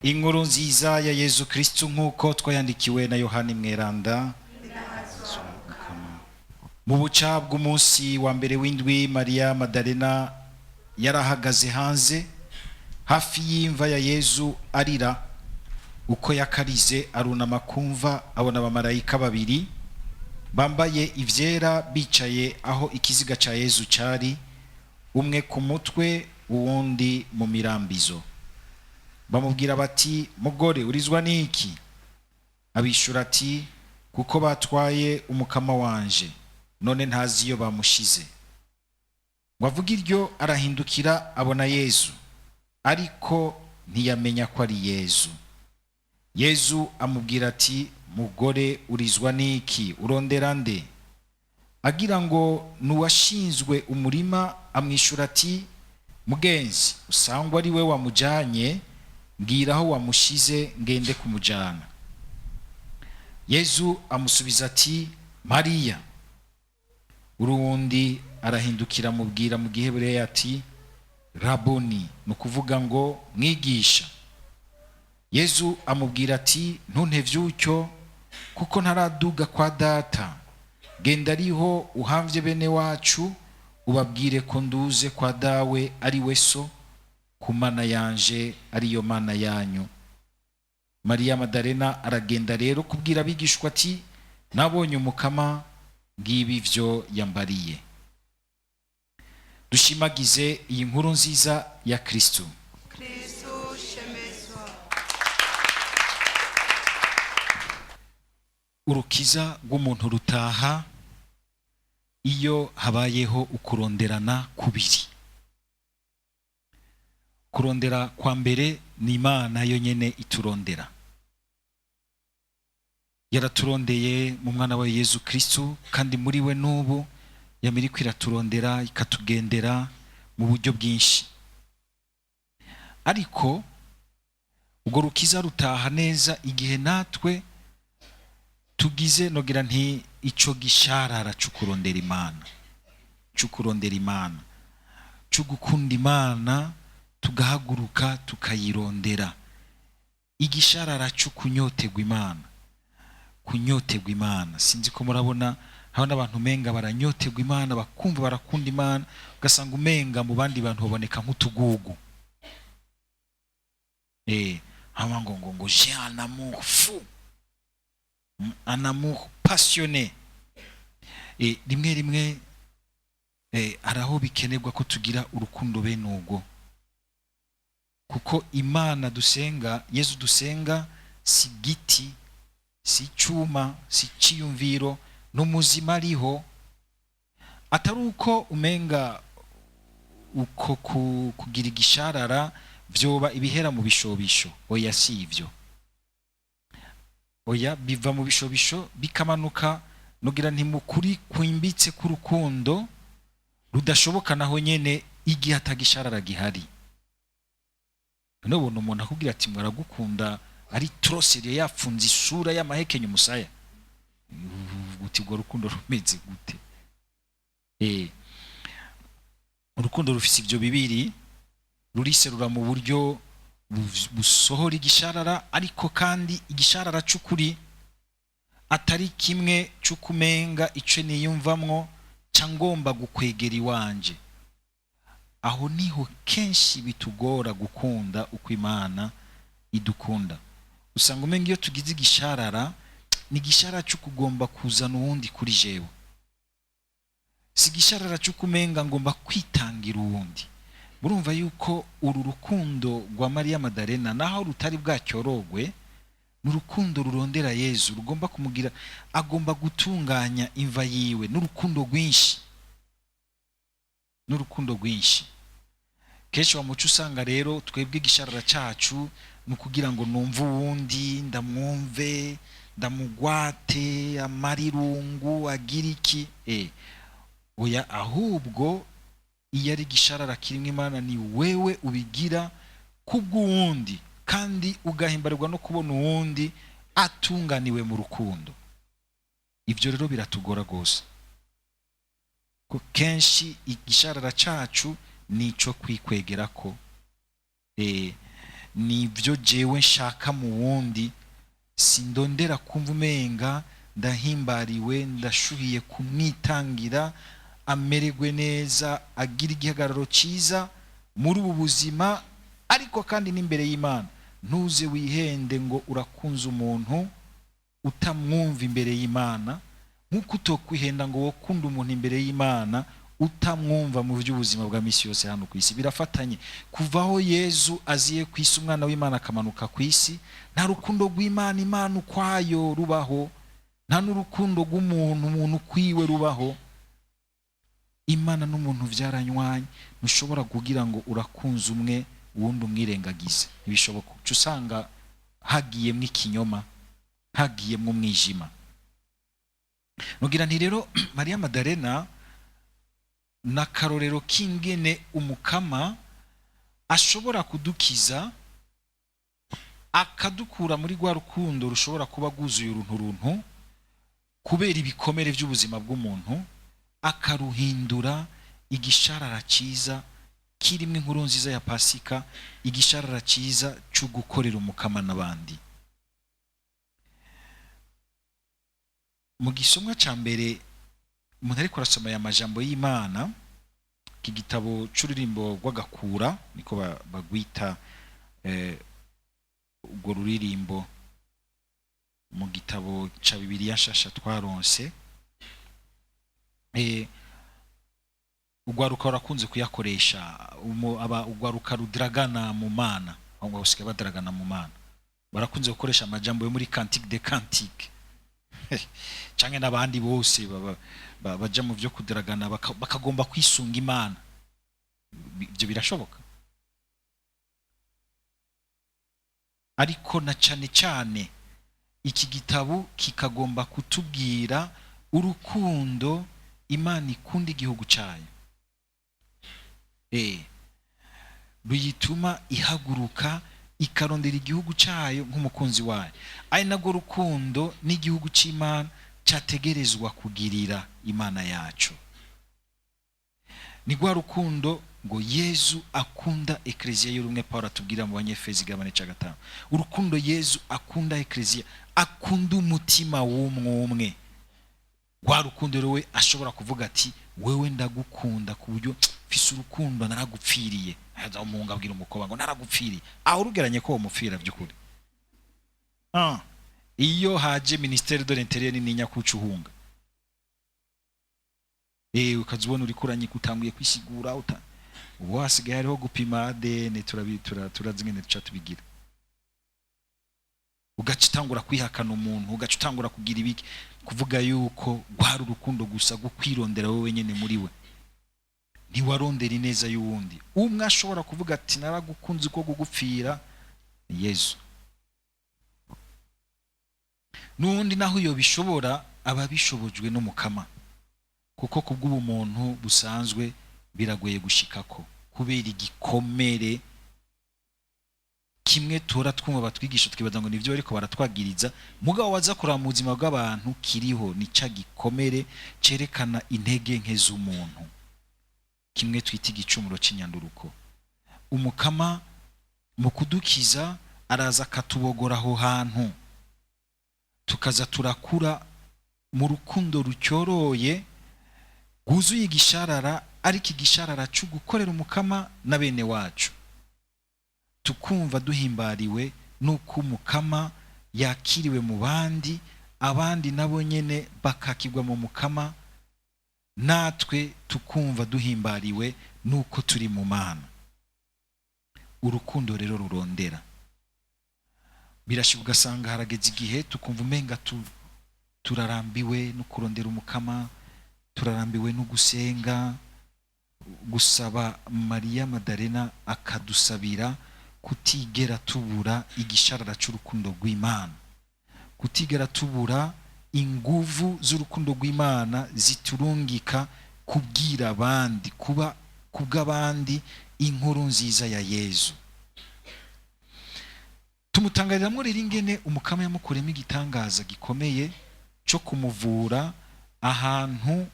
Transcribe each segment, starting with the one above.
Inkuru nziza ya Yezu Kristu nk'uko twayandikiwe na Yohani Mweranda. Mu buca bw'umunsi wa mbere w'indwi, Mariya Madalena yarahagaze hanze hafi y'imva ya Yezu arira. Uko yakarize arunama kumva, abona abamarayika babiri bambaye ivyera bicaye aho ikiziga ca Yezu cari, umwe ku mutwe, uwundi mu mirambizo. Bamubwira bati: "Mugore, urizwa n'iki?" Abishura ati: "Kuko batwaye Umukama wanje, none ntazi iyo bamushize." Ngo avuge iryo, arahindukira abona Yezu, ariko ntiyamenya ko ari Yezu. Yezu amubwira ati: "Mugore, urizwa n'iki? Urondera nde?" Agira ngo ni uwashinzwe umurima, amwishura ati: "Mugenzi, usangwa ari we wamujanye, mbwira aho wamushize ngende kumujana." Yezu amusubiza ati: "Mariya." Uruwundi arahindukira, amubwira mu gihebureya ati: "Rabuni", ni ukuvuga ngo mwigisha. Yezu amubwira ati: "Ntuntevyutyo, kuko ntaraduga kwa Data. Genda ariho uhamvye bene wacu, ubabwire ko nduze kwa Dawe ari we So, ku Mana yanje ariyo Mana yanyu." Mariya Madalena aragenda rero kubwira abigishwa ati: "Nabonye Umukama, ngibi ivyo yambariye." Dushimagize iyi nkuru nziza ya Kristu. Kristu shemezwa. Urukiza rw'umuntu rutaha iyo habayeho ukuronderana kubiri. Kurondera kwa mbere ni Imana yonyene iturondera. Yaraturondeye mu mwana wa Yezu Kristu, kandi muri we n'ubu yamiriko iraturondera, ikatugendera mu buryo bwinshi. Ariko urwo rukiza rutaha neza igihe natwe tugize, nogira nti, ico gisharara co kurondera Imana, co kurondera Imana, co gukunda Imana, tugahaguruka tukayirondera. Igisharara cyo kunyotegwa Imana, kunyotegwa Imana. Sinzi ko murabona haba n'abantu umenga baranyotegwa Imana, bakumva barakunda Imana, ugasanga umenga mu bandi bantu baboneka nk'utugugu. Haba ngo j'ai un amour fou, un amour passionné. Rimwe rimwe hari aho bikenerwa ko tugira urukundo bene ubwo, kuko Imana dusenga, Yezu dusenga, si giti, si icyuma, si icyiyumviro, ni umuzima ariho. Atari uko umenga uko kugira igisharara vyoba ibihera mu bishobisho. Oya, si ivyo. Oya, biva mu bishobisho bikamanuka, nugira nti mukuri kwimbitse k'urukundo rudashoboka naho nyene igihe atagisharara gihari. None ubona umuntu akubwira ati mwaragukunda, ari trop sérieux, yafunze isura, y'amahekenya umusaya, uti urwo rukundo rumeze gute? Urukundo rufise ivyo bibiri: ruriserura mu buryo busohora igisharara, ariko kandi igisharara c'ukuri, atari kimwe c'ukumenga ico niyumvamwo ca ngomba gukwegera iwanje. Aho niho kenshi bitugora gukunda uko Imana idukunda. Usanga umenga iyo tugize igisharara, ni igisharara cyo kugomba kuzana uwundi kuri jewe, si igisharara cyo kumenga ngomba kwitangira uwundi. Murumva yuko uru rukundo rwa Mariya Madalena, naho rutari bwacyorogwe, ni urukundo rurondera Yezu, rugomba kumugira, agomba gutunganya imva yiwe n'urukundo rwinshi, n'urukundo rwinshi. Kenshi wa muco usanga rero twebwe igisharara cacu ni ukugira ngo numve uwundi, ndamwumve, ndamugwate, amarirungu agira iki. Oya, ahubwo iyo ari igisharara kirimo Imana, ni wewe ubigira kubw'uwundi, kandi ugahimbarirwa no kubona uwundi atunganiwe mu rukundo. Ibyo rero biratugora rwose, ko kenshi igisharara cacu nico kwikwegerako. Nibyo jewe nshaka mu wundi. Sindondera kumva umenga ndahimbariwe, ndashuhiye kumwitangira, amererwe neza, agira igihagararo cyiza muri ubu buzima, ariko kandi n'imbere y'Imana. Ntuze wihende ngo urakunze umuntu utamwumva imbere y'Imana, nk'uko utokwihenda ngo wokunda umuntu imbere y'Imana utamwumva mu by'ubuzima bwa misi yose hano ku isi. Birafatanye. Kuva aho Yezu aziye ku isi, umwana w'Imana akamanuka ku isi, nta rukundo rw'Imana Imana ukwayo rubaho, nta n'urukundo rw'umuntu umuntu ukwiwe rubaho. Imana n'umuntu byaranywanye. Ntushobora kugira ngo urakunze umwe uwundi umwirengagize, ntibishoboka. Uca usanga hagiyemwo ikinyoma, hagiyemwo umwijima. Nugira nti rero Mariya Madarena ni akarorero k'ingene Umukama ashobora kudukiza, akadukura muri rwa rukundo rushobora kuba rwuzuye uruntu runtu kubera ibikomere by'ubuzima bw'umuntu, akaruhindura igisharara cyiza kirimo inkuru nziza ya Pasika, igisharara cyiza cyo gukorera Umukama n'abandi. Mu gisomwa cya mbere, umuntu ariko arasoma aya majambo y'Imana, iki gitabo c'uririmbo rw'agakura niko bagwita, urwo ruririmbo mu gitabo ca Bibiliya nshasha twaronse, urwaruka rurakunze kuyakoresha. Urwaruka rudragana mu Mana, aho ngaho basigaye badragana mu Mana, barakunze gukoresha amajambo yo muri Cantique des Cantiques, canke n'abandi bose baja mu vyo kudragana, bakagomba kwisunga Imana. Ibyo birashoboka, ariko na cane cane iki gitabo kikagomba kutubwira urukundo Imana ikunda igihugu cyayo, ruyituma ihaguruka ikarondera igihugu cyayo nk'umukunzi wayo, ari narwo rukundo n'igihugu cy'Imana cyategerezwa kugirira Imana yacu. Ni rwa rukundo ngo Yezu akunda Ekleziya y'urumwe, Paul atubwira mu Banyefezi igabane cya 5. Urukundo Yezu akunda Ekleziya, akunda umutima w'umwe umwe, rwa rukundo rero we ashobora kuvuga ati wewe ndagukunda ku buryo mfise urukundo naragupfiriye. Haza umuhungu abwira umukobwa ngo naragupfiriye, aho urugeranye ko wamupfira by'ukuri. Iyo haje ministère de l'intérieur ni nyakuca uhunga, ukaza ubona uriko uranyika, utanguye kwisigura, ubu hasigaye hariho gupima ADN, turazi ingene duca tubigira. Ugaca utangura kwihakana umuntu, ugaca utangura kugira ibiki, kuvuga yuko rwari urukundo gusa rwo kwirondera wowe wenyine muri we, ntiwarondera ineza y'uwundi. Umwe ashobora kuvuga ati naragukunze uko kugupfira ni Yezu. N'uwundi naho iyo bishobora aba abishobojwe n'Umukama, kuko kubw'ubumuntu busanzwe biragoye gushikako kubera igikomere kimwe tora twumva batwigisha twibaza ngo nivyo bariko baratwagiriza, mugabo waza kuraba mu buzima bw'abantu kiriho ni ca gikomere cerekana intege nke z'umuntu, kimwe twita igicumuro c'inyanduruko. Umukama mu kudukiza araza akatubogora aho hantu, tukaza turakura mu rukundo rucyoroye rwuzuye igisharara, ariko igisharara cyo gukorera Umukama na bene wacu, tukumva duhimbariwe nuko Umukama yakiriwe mu bandi, abandi nabo nyene bakakirwa mu Mukama, natwe tukumva duhimbariwe nuko turi mu Mana. Urukundo rero rurondera, birashika ugasanga harageze igihe tukumva umenga turarambiwe no kurondera Umukama, turarambiwe no gusenga, gusaba Mariya Madarena akadusabira kutigera tubura igisharara c'urukundo rw'Imana, kutigera tubura inguvu z'urukundo rw'Imana ziturungika kubwira abandi, kuba kubw'abandi inkuru nziza ya Yezu. Tumutangariramwo rero ingene Umukama yamukuremo igitangaza gikomeye cyo kumuvura ahantu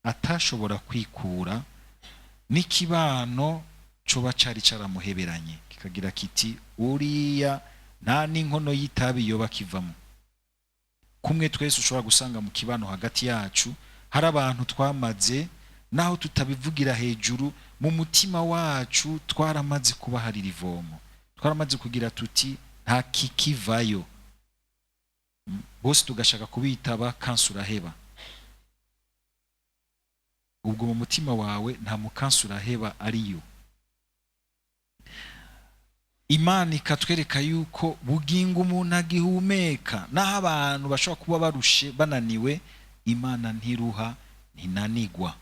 atashobora kwikura, n'ikibano coba cari caramuheberanye kikagira kiti Uriya nta n'inkono y'itabi yoba akivamo. Kumwe twese ushobora gusanga mu kibano hagati yacu hari abantu twamaze, naho tutabivugira hejuru, mu mutima wacu twaramaze kubaharira ivomo, twaramaze kugira tuti nta kikivayo. Bose tugashaka kubitaba kansuraheba. Ubwo mu mutima wawe nta mukansuraheba ariyo. Imana ikatwereka yuko bugingo umuntu agihumeka, naho abantu bashobora kuba barushe, bananiwe, Imana ntiruha, ntinanigwa.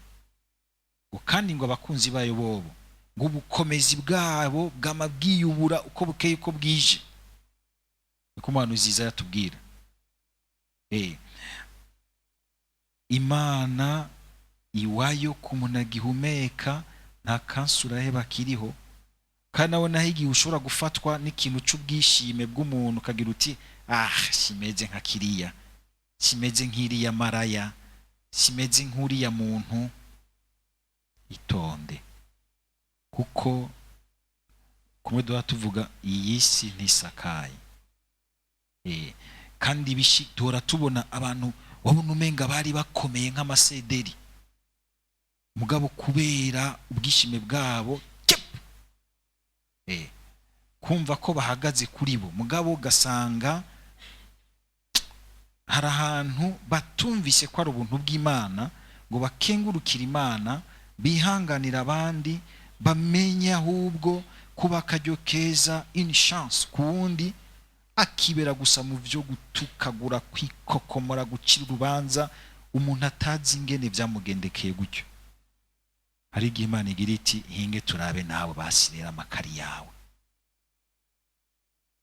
Ngo kandi ngo abakunzi bayo bobo ngo ubukomezi bwabo bwama bwiyubura uko bukeye uko bwije. Niko umuhanuzi Yesaya yatubwira. Imana iwayo ku muntu agihumeka nta kansuraheba kiriho. Kandi nawe naho igihe ushobora gufatwa n'ikintu c'ubwishime bw'umuntu ukagira uti ah, simeze nka kiriya, simeze nk'iriya maraya, simeze nk'uriya muntu, itonde. Kuko kumwe duha tuvuga iyi si ntisakaye. Kandi duhora tubona abantu wabona umenga bari bakomeye nk'amasederi, mugabo kubera ubwishime bwabo kumva ko bahagaze kuri bo, mugabo ugasanga hari ahantu batumvise ko ari ubuntu bw'Imana, ngo bakengurukire Imana, bihanganira abandi, bamenye ahubwo kuba akaryo keza, une chance ku wundi, akibera gusa mu byo gutukagura, kwikokomora, gucira urubanza umuntu atazi ingene byamugendekeye gutyo. Hari igihe Imana igira iti hinge turabe nawe basirera amakari yawe,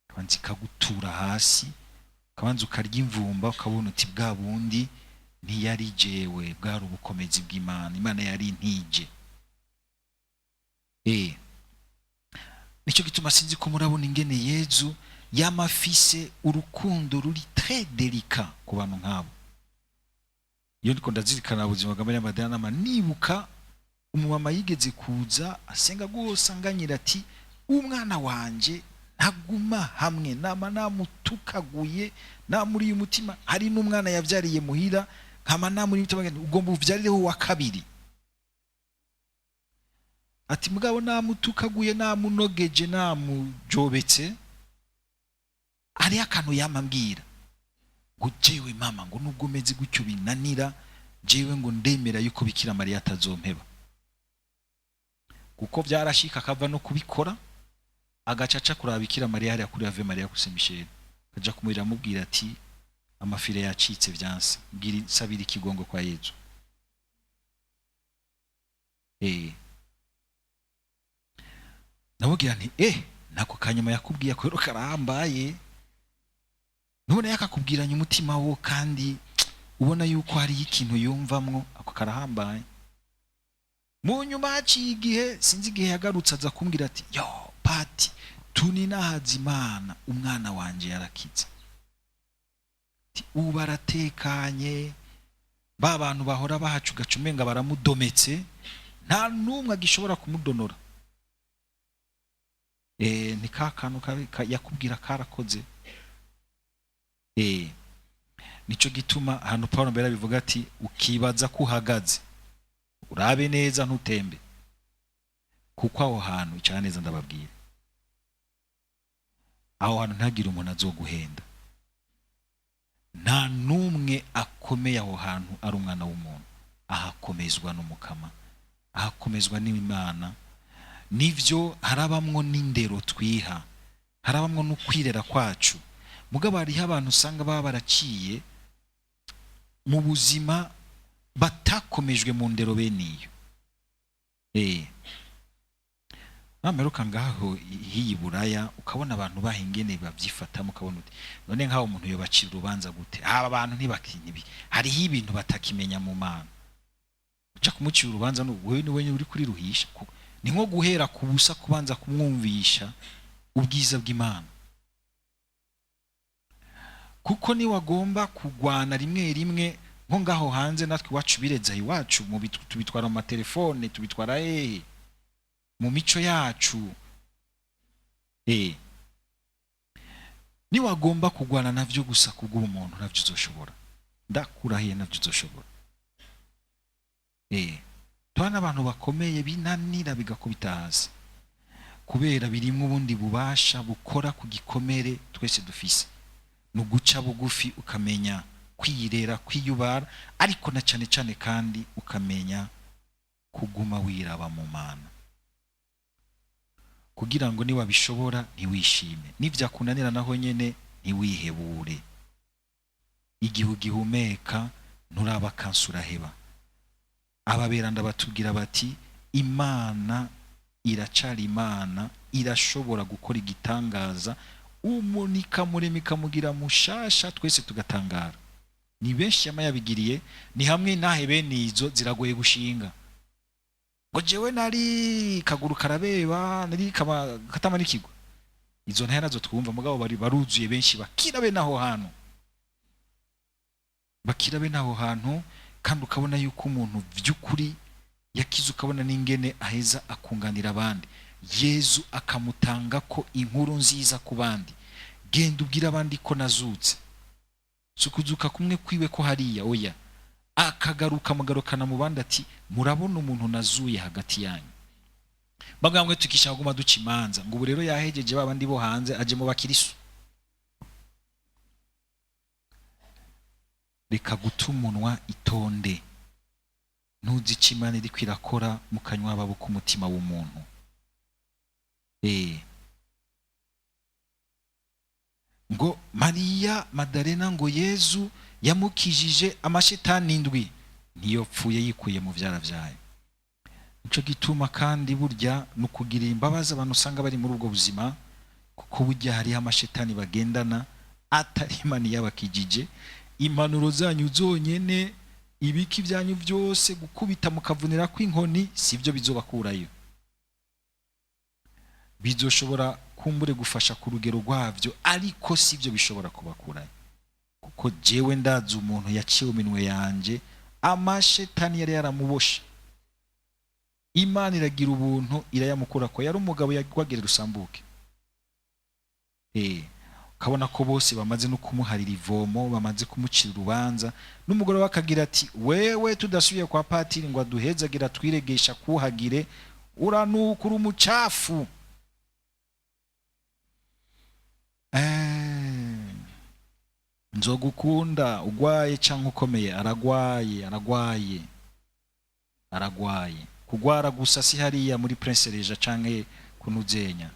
kabanza ikagutura hasi, kabanza ukarya imvumba, ukabona uti bwa bundi ntiyari jewe, bwari ubukomezi bw'Imana, Imana yari intije. Nicyo gituma sinzi ko murabona ingene Yezu yamafise urukundo ruri très délicat ku bantu nk'abo. Iyo ndiko ndazirikana ubuzima bwa Mariya Madelena, nibuka umumama yigeze kuza asenga rwose anganyira ati umwana wanje ntaguma hamwe, nama namutukaguye, namuriye umutima. Hari n'umwana yavyariye muhira, nkama namuriye umutima, ugomba uvyarireho wa kabiri. Ati mugabo namutukaguye, namunogeje, namujobetse, hariho akantu yamambwira ngo jewe mama, ngo nubwo meze gutyo binanira, jewe ngo ndemera yuko Bikira Mariya atazompeba. Kuko byarashika akava no kubikora, agaca aca kuraba Bikira Mariya hariya kuri Ave Maria ku Saint Michel, akaja kumurira amubwira ati amafire yacitse vyanse, mbwira sabira ikigongo kwa Yezu. Namubwira nti nako kanyuma yakubwiye ko karahambaye, none yakakubwiranye umutima wo, kandi ubona yuko hariyo ikintu yumvamwo, ako karahambaye. Mu nyuma haciye igihe, sinzi igihe yagarutse, aza kumbwira ati yo pati tuni nahaza Imana, umwana wanje yarakize, ubu aratekanye. Ba bantu bahora bahaca ugaca umenga baramudometse, nta n'umwe agishobora kumudonora. Ni ka kantu yakubwira karakoze. Nico gituma ahantu Paulo mbere abivuga ati ukibaza ko uhagaze urabe neza ntutembe, kuko aho hantu icara neza ndababwira, aho hantu ntagire umuntu azoguhenda. Nta n'umwe akomeye aho hantu ari umwana w'umuntu, ahakomezwa n'Umukama, ahakomezwa n'Imana. Nivyo harabamwo n'indero twiha, harabamwo n'ukwirera kwacu, mugabo hariho abantu usanga baba baraciye mu buzima batakomejwe mu ndero bene iyo. Nameruka ngaho hiyi Buraya, ukabona abantu bahingene babyifatamo, ukabona uti none nkaho umuntu yobacira urubanza gute? Aba bantu ntibakinibi, hariho ibintu batakimenya mu Mana. Uca kumucira urubanza wewe ni wewe uri kuri ruhisha, ni nko guhera ku busa, kubanza kumwumvisha ubwiza bw'Imana. Kuko ni wagomba kugwana rimwe rimwe nko ngaho hanze, natwe iwacu bireza iwacu mu tubitwara mu matelefone, tubitwara hehe mu mico yacu. Niwagomba kugwana navyo gusa kubw'ubumuntu, navyo uzoshobora. Ndakurahiye, navyo uzoshobora. Tuba n'abantu bakomeye binanira bigakubita hasi, kubera birimwo ubundi bubasha bukora ku gikomere twese dufise. Ni uguca bugufi, ukamenya kwirera, kwiyubara, ariko na cane cane kandi ukamenya kuguma wiraba mu Mana, kugira ngo niwabishobora ntiwishime, nivyakunanira naho nyene ntiwihebure. Igihe ugihumeka, nturaba kansi uraheba. Ababeranda batubwira bati: "Imana iracari Imana, irashobora gukora igitangaza, umuntu ikamurema, ikamugira mushasha, twese tugatangara." Ni benshi yama yabigiriye. Ni hamwe nahe bene izo ziragoye gushinga ngo jewe nari kaguru karabeba, nari kama katamanikirwa. Izo ntaya nazo twumva, mugabo bari baruzuye benshi bakira bene aho hantu, bakira bene aho hantu. Kandi ukabona yuko umuntu by'ukuri yakize, ukabona n'ingene aheza akunganira abandi, Yezu akamutanga ko inkuru nziza ku bandi: "Genda ubwire abandi ko nazutse." Si ukuzuka kumwe kwiwe ko hariya, oya, akagaruka, mugarukana mu bandi ati: "Murabona umuntu nazuye hagati yanyu." Bamwe bamwe tukishaka kuguma duca imanza ngo ubu rero yahejeje ba bandi bo hanze, aje mu bakirisu. Reka guta umunwa, itonde. Ntuzi ico Imana iriko irakora mu kanywa babo k'umutima w'umuntu. Ngo Mariya Madalena, ngo Yezu yamukijije amashetani 7, ntiyopfuye yikuye mu vyara vyayo. Nico gituma kandi burya ni ukugirira imbabazi abantu usanga bari muri ubwo buzima, kuko burya hariho amashetani bagendana atari Imana yabakijije. Impanuro zanyu zonyene, ibiki byanyu byose, gukubita mukavunira kw'inkoni, sibyo bizobakurayo. Bizoshobora kumbure gufasha ku rugero rwavyo, ariko sibyo bishobora kubakurayo. Kuko jewe ndazi umuntu yaciwe iminwe yanje, amashetani yari yaramuboshe, Imana iragira ubuntu irayamukura, ko yari umugabo yagwagira rusambuke. Ukabona ko bose bamaze no kumuharira ivomo, bamaze kumucira urubanza, n'umugore we akagira ati: "Wewe tudasubiye kwa patiri ngo aduhezagira, twiregesha kuhagire, uranukura umucafu." Nzogukunda ugwaye canke ukomeye. Aragwaye, aragwaye, aragwaye. Kugwara gusa si hariya muri Prince Reja canke kunuzenya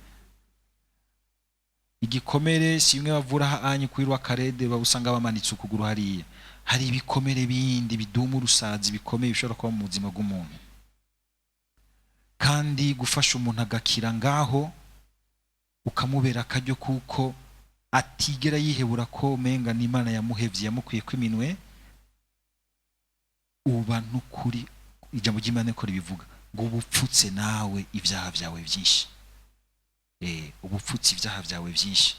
igikomere, si bimwe bavura hanyu kuri Rwakarede, babusanga bamanitse ukuguru hariya. Hari ibikomere bindi biduma urusazi bikomeye bishobora kuba mu buzima bw'umuntu. Kandi gufasha umuntu agakira ngaho, ukamubera akaryo, kuko atigera yihebura ko umenga n'Imana yamuhevye, yamukuye kw'iminwe, uba n'ukuri ijambo ry'Imana ko ribivuga ngo ubupfutse nawe ibyaha byawe byinshi. Ubupfutse ibyaha byawe byinshi.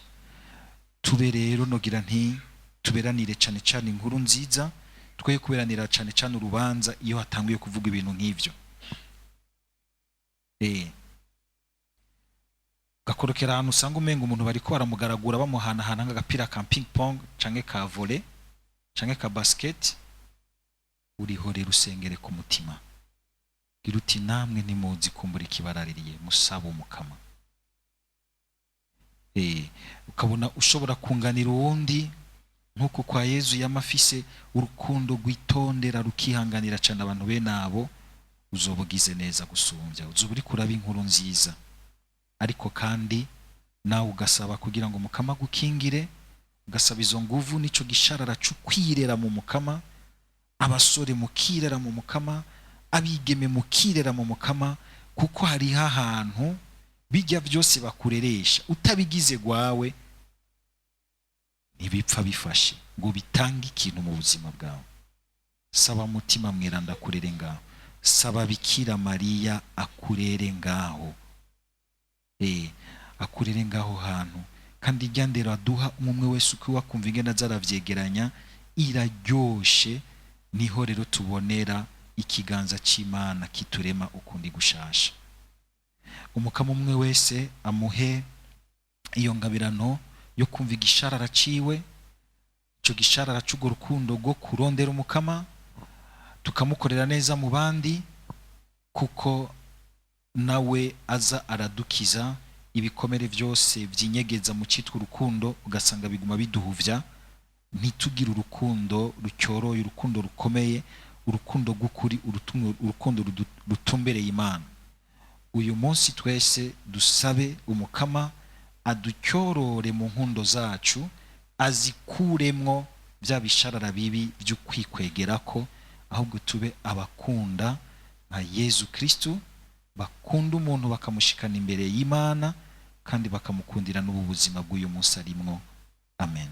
Tube rero, nogira nti tuberanire cane cane inkuru nziza, twe kuberanira cane cane urubanza iyo hatanguye kuvuga ibintu nk'ivyo. Gakorokera ahantu usanga umenga umuntu bariko baramugaragura, bamuhanahana nk'agapira ka ping pong canke ka volley canke ka basket. Urihorera, usengere ku mutima, gira uti: "Namwe ntimuzi kumbura ikibaraririye, musaba Umukama." Ukabona ushobora kunganira uwundi nk'uko kwa Yezu yamafise urukundo rwitondera, rukihanganira cyane abantu bene abo, uzoba ugize neza gusumbya, uzoba uriko uraba inkuru nziza. Ariko kandi nawe ugasaba kugira ngo Umukama agukingire, ugasaba izo nguvu n'ico gisharara cyo kwirera mu Mukama. Abasore mukirera mu Mukama, abigeme mukirera mu Mukama, kuko hariho ahantu bijya byose bakureresha utabigize gwawe ntibipfa bifashe ngo bitange ikintu mu buzima bwawe. Saba Mutima Mweranda akurere ngaho, saba Bikira Mariya akurere ngaho, akurere ngaho hantu. Kandi irya ndero aduha umwe wese uko wakumva ingene aza aravyegeranya iraryoshe. Niho rero tubonera ikiganza c'Imana kiturema ukundi gushasha. Umukama umwe wese amuhe iyo ngabirano. Yo kumva igisharara ciwe, ico gisharara c'urwo rukundo rwo kurondera Umukama, tukamukorera neza mu bandi, kuko nawe aza aradukiza ibikomere byose byinyegeza mu cyitwa urukundo, ugasanga biguma biduhuvya, ntitugire urukundo rucyoroye, urukundo rukomeye, urukundo rw'ukuri, urukundo rutumbereye Imana. Uyu munsi twese dusabe Umukama aducyorore mu nkundo zacu, azikuremwo bya bisharara bibi by'ukwikwegerako, ahubwo tube abakunda nka Yezu Kristu, bakunda umuntu bakamushikana imbere y'Imana, kandi bakamukundira n'ubu buzima bw'uyu munsi arimwo. Amen.